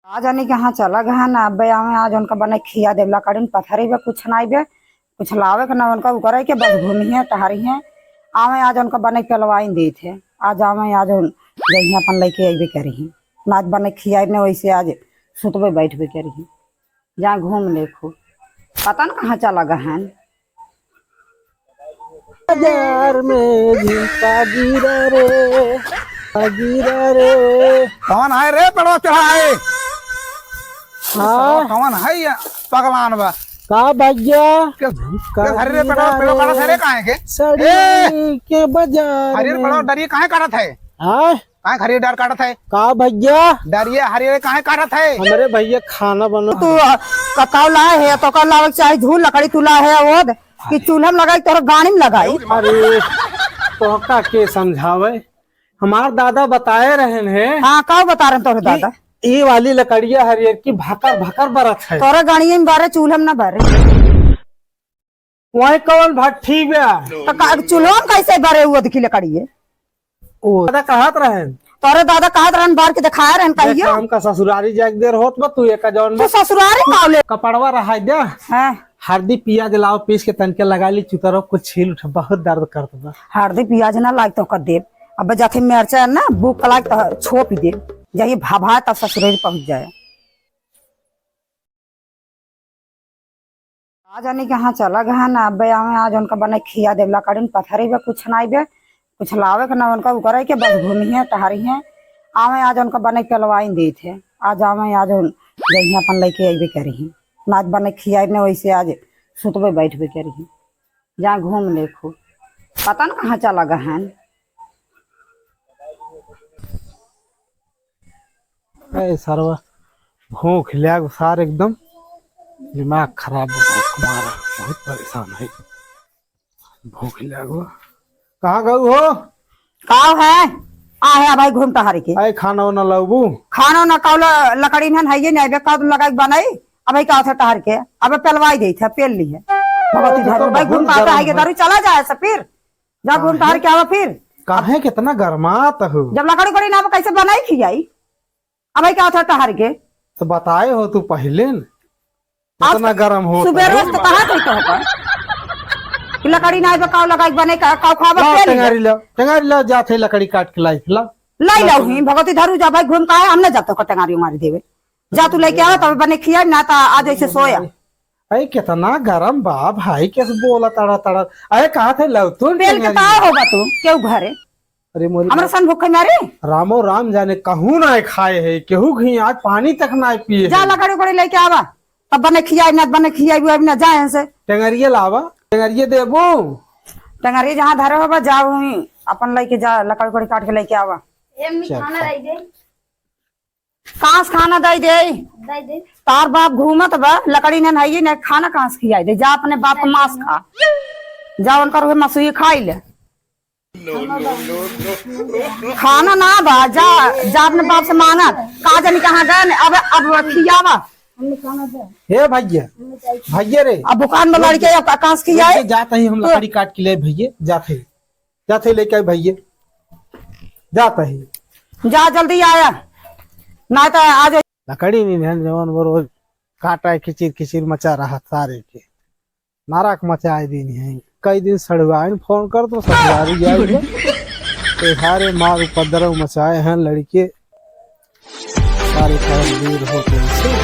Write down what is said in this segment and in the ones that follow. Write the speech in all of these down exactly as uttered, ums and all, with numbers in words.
आ जानी कहाँ चला गहन, अबे आवे आज उनका बने खिया देब, लकड़िन पथरी बे कुछ नाई बे, कुछ लावे के ना उनका, उ करे के बस घूमिहे टहरिहे, आवे आज उनका बने पेलवाइन देत है, आज आवे आज उन जइहे अपन लइके अइबे करिहे, ना आज बने खियाइब ने वैसे आज सुतबे बैठबे करिहे, जा घूम ले खूब, पता न कहाँ चला गहन। बाजार में झिमका गिरा रे, गिरा रे। कौन है रे पेड़वा चढ़ा है? हाँ। कौन है ये पगलान बा? का भैया? के, के हरी रे पेड़वा, पेड़वा काढ़त है रे, काहे के? सड़ी ए! के बाजार हरी रे में। पेड़वा डरिए काहे काढ़त है? हाँ? काहे हरी डार काढ़त है? का भैया? डरिए हरी रे काहे काढ़त है? हमरे भैया खाना बना। तू, आ, का, का लाए है? तो का लावे के चाही? झूल लकड़ी तू लाए है ओद? कि चूल्हा में लगाई, तोहरे गाड़ी में लगाई। अरे, तोहका के समझावे? हमार दादा बताए रहन है। हाँ, का बता रहन तोहरे कि दादा? ई वाली लकड़िया हरियर की भकर भकर बरत है। तोहरे गाड़िया में बरे, चूल्हा में ना बरे। वही कौन भट्ठी बा? तो का, चूल्हा में कैसे बरे हुआ देखी लकड़िए? ओ, दादा कहत रहन। तोहरे दादा कहत रहन, बार के देखाए रहन, कहियो। हमका ससुरारी जाए के देर होत बा, तू एका जौन तू बा। ससुरारी का ले? कपड़वा रहाई दे। हाँ। हरदी पियाज लाओ, पीस के तनके लगा ली, चुतरो कुछ छील उठ, बहुत दर्द करत बा। हरदी पियाज ना लाग तो कर देब। अब जाथे मिर्चा ना, भूख लाग तो छोप देब। जाइए भाभा तब ससुरारी पहुँच जाए। आ जानी कहाँ चला गहन, अबे आवे आज उनका बने खिया देब, लकड़िन पथरी बे कुछ नाई बे, कुछ लावे के ना उनका, उ करे के बस घूमिहे टहरिहे, आवे आज उनका बने पेलवाइन देत है, आज आवे आज उन जइहे अपन लइके अइबे करिहे, ना आज बने खियाइब ने वैसे आज सुतबे बैठबे करिहे, जा घूम ले खूब, पता न कहाँ चला गहन। ए सरवा, भूख लाग सार एकदम दिमाग खराब हो गया तुम्हारा, बहुत परेशान है। भूख लाग। कहाँ गऊ हो? का है? आ है भाई घूम टहर के। अरे खाना वाना लाबू? खाना ना कौला लकड़ी हन है ये नहीं बे, कब लगाई बनाई? अबे का था टहर के? अबे पेलवाई देत है, पेल ली है। भगवती तो धर्म भाई बहुत घूम का आता है गरम ये है। दारू चला जाए से फिर। जा घूम काहे? टहर के आवा फिर। काहे कितना गरमात हो? जब लकड़ी उकड़ी ना हो, कैसे बनाई खियाई? अबे का था टहर के? तो बताए हो तू पहिले न। आज इतना गरम हो सुबेरे तो। से तो कहा थे तो होगा। कि लकड़ी ना आइबे, काव लगाई बने का, काव खाबा लाओ, पेल लिया। टेंगारी लाओ, टेंगारी लाओ, जात है लकड़ी काट के लाई, लाओ। लाई लाओ ही, भगवती धरू जा भाई, घूम का है, हम ना जाते को टेंगारी उंगारी देवे। जा तू लेके आवा, तब बने खिया, ना तो आज ऐसे सोया। अरे कितना गरम बा भाई, कैसे बोला तड़ा तड़ा। अरे कहा थे लाओ तू पेल के टेंगारी। ताव होगा तू, क्यों घरे? अरे मोरी हमरा बाप। सन भूखे मारे। रामो राम जाने कहूँ ना खाए है, केहू घी आज पानी तक ना पिए जा है। लकड़ी उकड़ी लेके आवा, तब बने खियाई ना, बने खियाई, अब ना जाए से। टेंगरिया लावा, टेंगरिया देबो। टेंगरिया जहाँ धरे होबा, जा वहीं अपन लेके जा, लकड़ी उकड़ी काट के लेके आवा। ए, मम्मी, चल, खाना चल। लाई दे। कांस खाना दई दे। दई दे। तार बाप घूमत बा, लकड़ी न हइये न, खाना कांस खियाई दे। जा अपने बाप का मांस खा। जा उनकर उहे मसूरी खाई ले। खाना ना बा, जा, जा अपने बाप से मांगा। का जानी कहाँ गए न, अब, अब खियावा। हे भैया, भैया रे। अब दुकान में लड़के अब का-, कांस खियाए? रुक, जात ही हम तो लकड़ी काट के ले भैया, जात ही। जात ही लेके आई भैया, जात ही। जा जल्दी आया, ना तो आज लकड़ी नहीं है जवन वो रोज काटा है, खिचिर खिचिर मचा रहा सारे के। नरक मचाए दिन है। कई दिन सड़ुआइन फोन कर तो ससुरारी जाए के। तो सारे मार उपद्रव मचाए हैं लड़के। सारे खराब दूर हो गए से।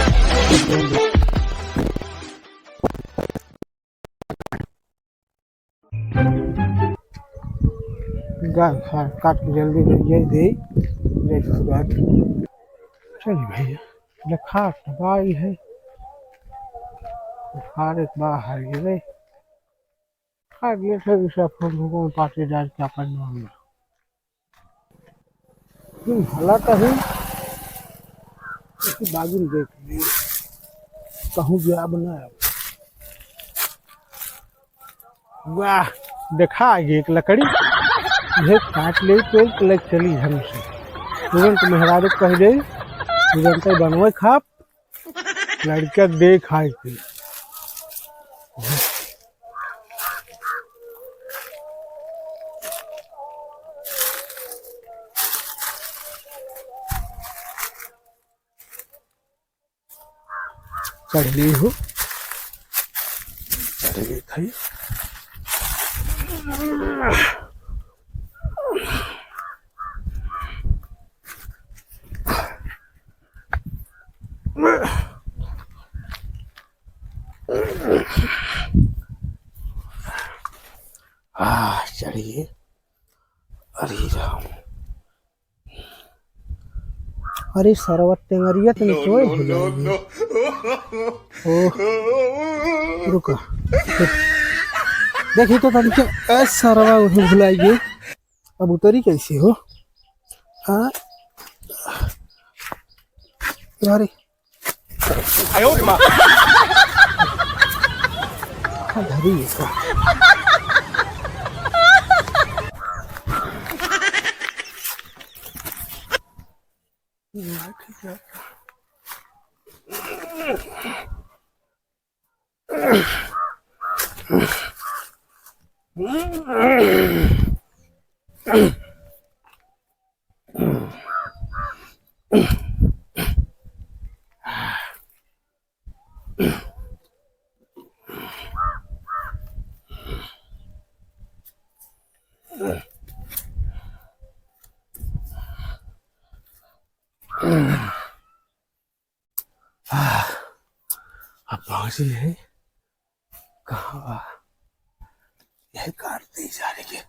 गा-, हाँ, काट के जल्दी ले जाई दे। जय ससुराल। चल भैया, ले खाट बाई है। खाट एक बाहर ये रे। खाट ले से भी सब हम लोगों में पार्टी डाल के अपन मामला। हम्म, हला कहीं इसी बाजू में देख ली, कहूँ गया अब ना अब। वाह, देखा आगे एक लकड़ी, ये काट ले तो एक लग चली हमसे। तुरंत मेहरारू कह दे, तुरंत बनवे खाप, लड़का दे खाए के। कर ली हो। अरे भाई। आ, चढ़िए। अरे राम। अरे सरवा टेंगरिया तनी no, कोई no, हो no, जाएगी। No। ओह, रुका। देखी तो तनी के, ए सरवा उहे भुलाइए। अब उतरी कैसे हो? हाँ? अरे। आयो रे माँ। हाँ, धरी है का? आह, अब पहुंच गए। कहाँ बा? यही काट दी सारे के।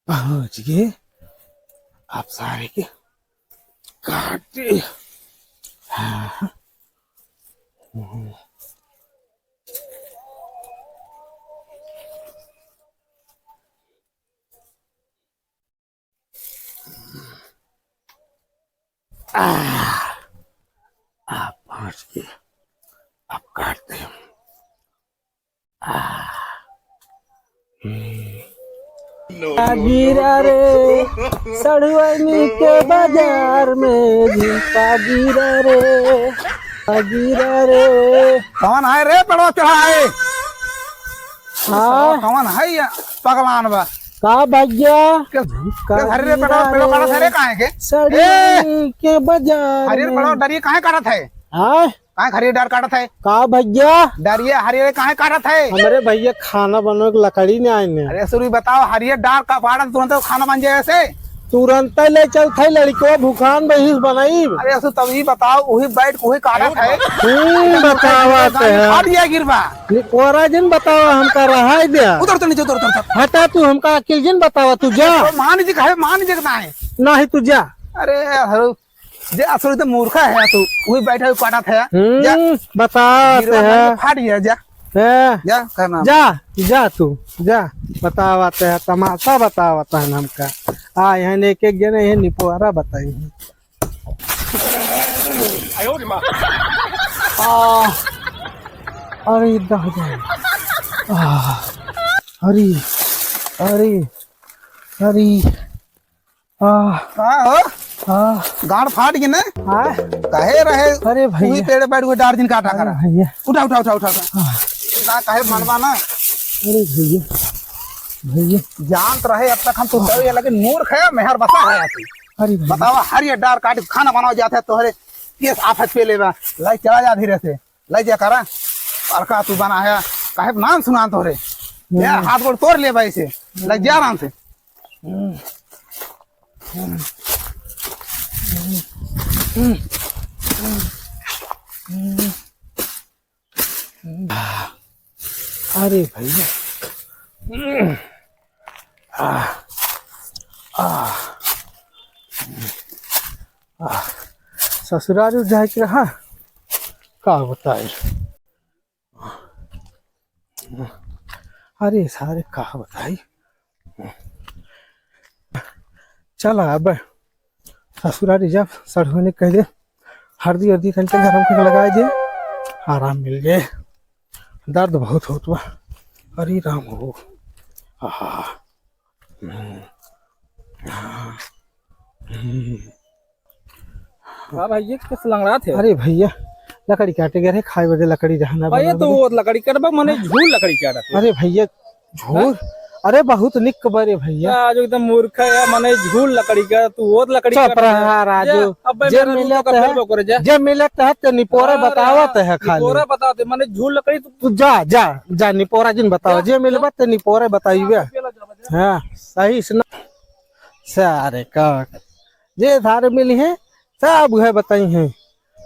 पहुंच गए। आप सारे के काट दे। हाँ। आह, आ, पहुंच गए। अब काटते हैं। आह, हम्म। गिरा रे, सड़ुआनी के बाजार में झिमका गिरा रे, गिरा रे। कौन है रे पेड़वा चढ़ा है? हाँ। कौन है ये पगलान बा? का भैया? के, के हरी रे पेड़वा, पेड़वा काटत है रे, काहे के? सड़ी ए! के बाजार हरी रे में। पेड़वा डरिए काहे काटत है? हाँ? काहे हरी डार काटत है? का भैया? डरिए हरी रे काहे काटत है? हमरे भैया खाना बनवे के लकड़ी नहीं आए ने। अरे सुरी बताओ, हरी डार का पाड़त तुरंत खाना बन जाए ऐसे? तुरंत ले चलत है लड़कवा भूखान बहिस बनाई। अरे असु तब ही बताओ, वही बैठ के वही काटत है। हम्म, बतावा ते है। हट गया गिरबा। निपोरा जिन बतावा हमका रहाई द्या। उतर तो नीचे, उतर, उतर, उतर। हटा तू हमका अकिल जिन बतावा, तू जा। तो मान जी कहे, मान जी ना है। नाही तू जा। अरे हरो, जे असुरी तो मूर्खा है तू, वही बैठा हुआ काटत है। हम्म, जा। बतावा ते गिरबा है। फाट गया, जा। हैं? जा, करना। जा, जा तू, जा। बतावत है, तमाशा बतावत है हमका। आ, यहाँ एक एक जने ये निपोरा बताई है। आयो रे माँ। आ, अरे, दह जने। आ, अरे, अरे, अरे। आह। का हो? आह। गांड फाट गए ना? हाँ। काहे रहे? अरे भैया। वही पेड़ बैठ हुए डार दिन काटा अरे करा। भैया। उठा, उठा, उठा, उठा, उठा। आह। ना काहे मनवा ना? अरे भैया। भैया। जानत रहे अब तक हम तो डर गया, लेकिन मूर्ख है, मेहर बसा है तू। अरे भैया। बतावा, हर ये डार काट के खाना बनावा जात है, तोहरे केस आफत पे लेवा। लाई चला जा धीरे से, लाई जा करा। और का तू बना है, काहे नाम सुना तोहरे? हम्म। या हाथ गोड़ तोड़ लेबा इसे, लाई जा आराम से। अरे भैया। आ, आ, आ, ससुराल जाए के रहा, का बताई। अरे सारे का बताई। चला अब ससुरारी जब सड़ुआनी कह दे, हरदी उरदी तनिक गरम करके लगाए दे, आराम मिल जाए। दर्द बहुत होत बा। अरे राम हो। आहा। हम्म। हम्म। का भैया, कस लंगड़ात है? अरे भैया, लकड़ी काटे गए रहे, खाए बदे लकड़ी रहना भैया, बना तो बदे। वो लकड़ी काटबा, मने झूल लकड़ी काटत है। अरे भैया, झूल? हाँ? अरे बहुत निक बरे भैया। आज एकदम मूर्ख है, मने झूल लकड़ी का, तू ओत लकड़ी चुप का रहा राजू। जा, अब मैं जे मेरा मिले जूता तो का है, फेर बकोरे जा। जे मिले तो है, ते निपोरे अरे बतावत है खाली। निपोरा बताते, मने झूल लकड़ी तू तू जा, जा, जा, निपोरा जिन बताओ, जा, जे मिलबा जा। ते निपोरे बताइबे। जा, जा, जा, जा। हाँ, सही से ना। सारे का, जे सारे मिली हैं, सब उहे बताई हैं।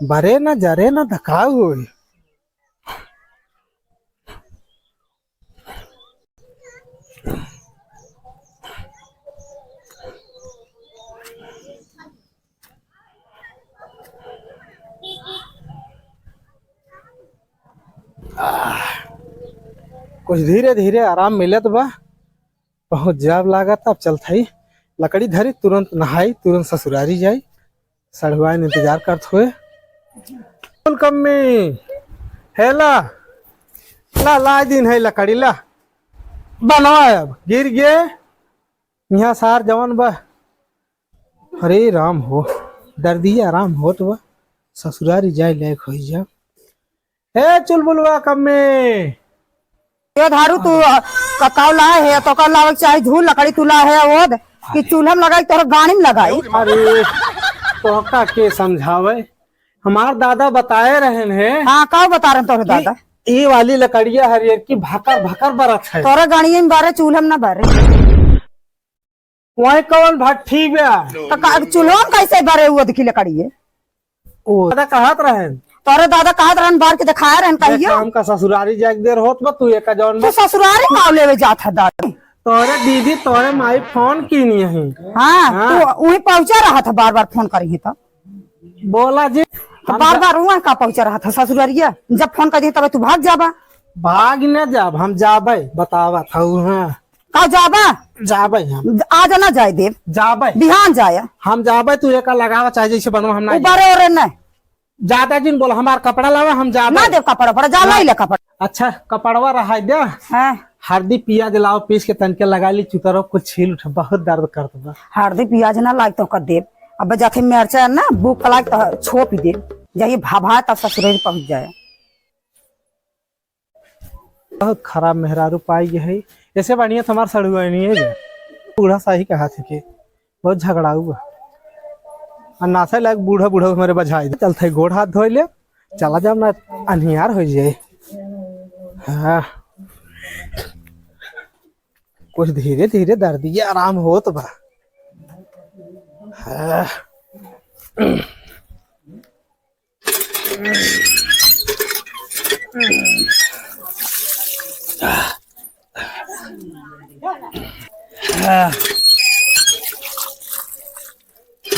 बरे ना, जरे ना, धकाऊ होई। आह, कुछ धीरे धीरे आराम मिलत बा। बहुत जाब लागत, अब चलत हई। लकड़ी धरी, तुरंत नहाई, तुरंत ससुरारी जाई। सढ़ुआइन इंतजार करत हुए। बोल कम्मी, हे ला, ला, ला दिन है लकड़ी ला, बनवा अब, गिर गे, यहाँ सार जवन बा। अरे राम हो, दर्दिया राम होत बा, ससुरारी जाए लायक होई जा। ए चुलबुलवा कम्मे। ए धारू, तू, अ, ककाव लाए है, तो का लावे के चाही, झूल लकड़ी तू लाए है, ओद, कि चूल्हा में लगाई, तोहर गाड़ी में लगाई? अरे, तोहका के समझावे? हमार दादा बताए रहन है। हाँ, का बता रहन तोहरे कि दादा? ई वाली लकड़िया हरियर की भकर भकर बरत है। तोहरे गाड़िए में बारे, चूल्हा में ना बारे। वही कौन भट्ठी बा? तो का, चूल्हा में कैसे बरे हुआ देखी लकड़ी है? ओ, दादा कहत रहे। तोरे दादा कहत रहन, बार के दिखाए रहन, कहियो। हमका ससुरारी जाए के देर होत बा, तू एका जौन तू बा। ससुरारी का लेवे जात है दादा? तोरे दीदी, तोरे माई फोन कीनी है। हाँ, हाँ। तू वही पहुँचा रहा था, बार बार फोन करी है तो। बोला जी। तो हम बार जा- बार वहाँ का पहुँचा रहा था ससुरारिया? जब फोन कर दी तब तू भाग जाबा। भाग न जाब, हम जाबे, बतावा था, हाँ। का जाबा? जाबे हम। आज ना जाए देब। जाबे। बिहान जाए। हम जाबे, तू एका लगावा, चाहे जैसे बनवा, हम ना उ बारे ओरे न। ज्यादा जिन बोला, हमार कपड़ा लावा, हम जाबे। ना देब कपड़ा, पड़ा, जा लाई ले कपड़ा। अच्छा, कपड़वा रहा दे। हाँ। हरदी पियाज लाओ, पीस के तनके लगा ली, चुतरो कुछ छील उठा, बहुत दर्द करत बा। हरदी पियाज ना लाग तो कर देब। अब जाथे मिर्चा ना, भूख लाग तो छोप देब। जाइए भाभा तब ससुरारी पहुँच जाए। बहुत खराब मेहरारू पाई गए है। ऐसे बढ़िया तो हमार सड़ुआ नहीं है जे। बूढ़ा सही कहा थे के बहुत झगड़ाऊ बा। आ नाचे लायक बूढ़ा बूढ़ा हमारे बजाई दे। चलते गोड़ हाथ धोई ले, चला जाब ना, अन्हियार हो जाए। हाँ, कुछ धीरे धीरे दर्दिया आराम होत बा। हाँ।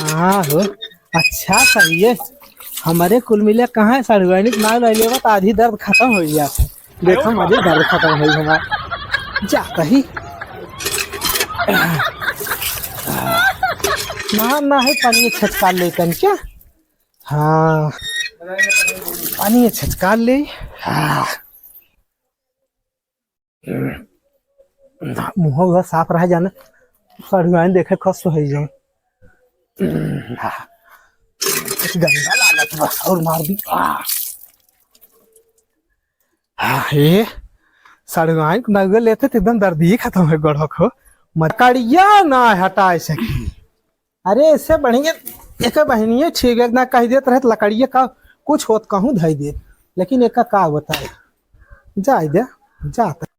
हाँ हो, अच्छा सही है। हमारे कुल मिले कहाँ है साढ़ू, यानी नाम ले लेवा तो आधी दर्द खत्म हो जाता है। देखो, आधी दर्द खत्म हो हमार। जाता ही। ना, ना है पानी छटकार ले तन क्या? हाँ, पानी छटकार ले। हाँ। मुँह उहा साफ रह जाने, सड़ुआइन देखे खस हो जाए। हाँ। कुछ गंदा लागत बा, और मार दी। हाँ। हाँ, ये सड़ुआइन को नगुआ लेते तो एकदम दर्द ही खत्म हो गड़क हो। मकड़िया ना हटाए सकी। अरे, इससे बढ़िया एक बहनिये ठीक है, ना कह देत रहे तो लकड़िए का कुछ होत कहूँ धई देत, लेकिन एका का बताए, जाए दे, जाता।